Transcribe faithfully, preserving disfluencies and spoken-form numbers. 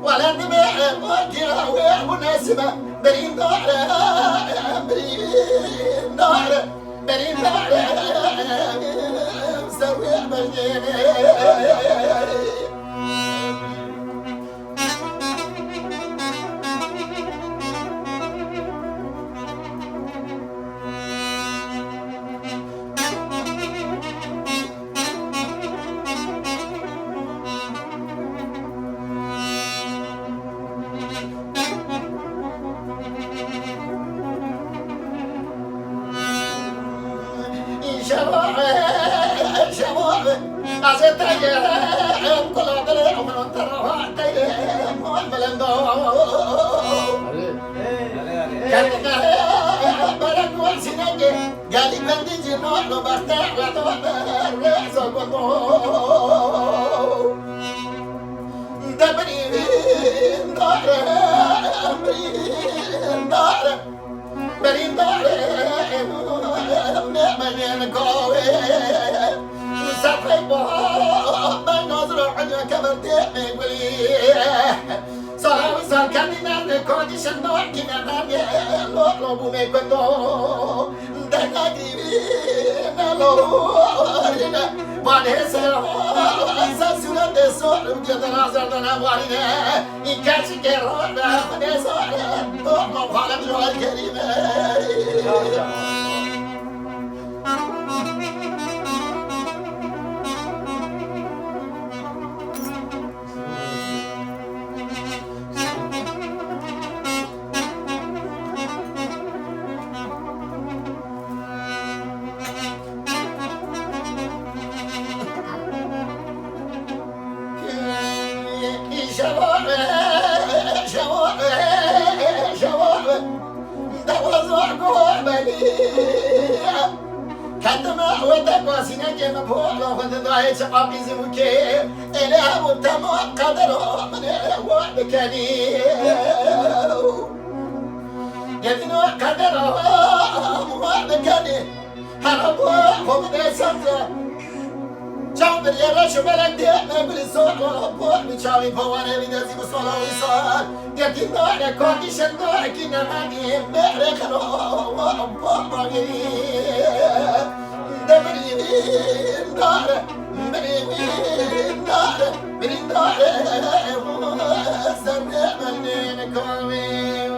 Wala dibê gira wê munasibe birîndar e, birîndar e, birîndar e, ser wê bejnê. Gelî bendî cî nalo berte we do rêza goto. De birîndar e, birîndar e, birîndar e, ne meyên kawê. Sefey bo ben nazir û ecê kemer tê me gulî. Sara wî sar kendî nane, kotî şendo, kî ne nane, lo, lo bû me kundo. Dengagî ne lo rîne, vanê se, se sûretê sor, gêdana zerdana varîne. Î keçikê rona, xwedê sor, to, to, xalem jo kerîme. Ketime wê te qasînekê min bo ala xwe didayê çi qapî zivûkê. Êlê hebû tema qedera min ê we dikenî. Yekîno qedera min we dikenî. Hera bo xwe bide sebze. Çaw bir yere şu belek diye me gülü sor. Bo bir çavi pawane bir dezi bu sola uysal. Yetim dare kardeşim dare ki ne mani. Mere kano. Bo bo geri. De bir yeri dare. Bir yeri dare. Bir yeri dare. Sen de benden kavim.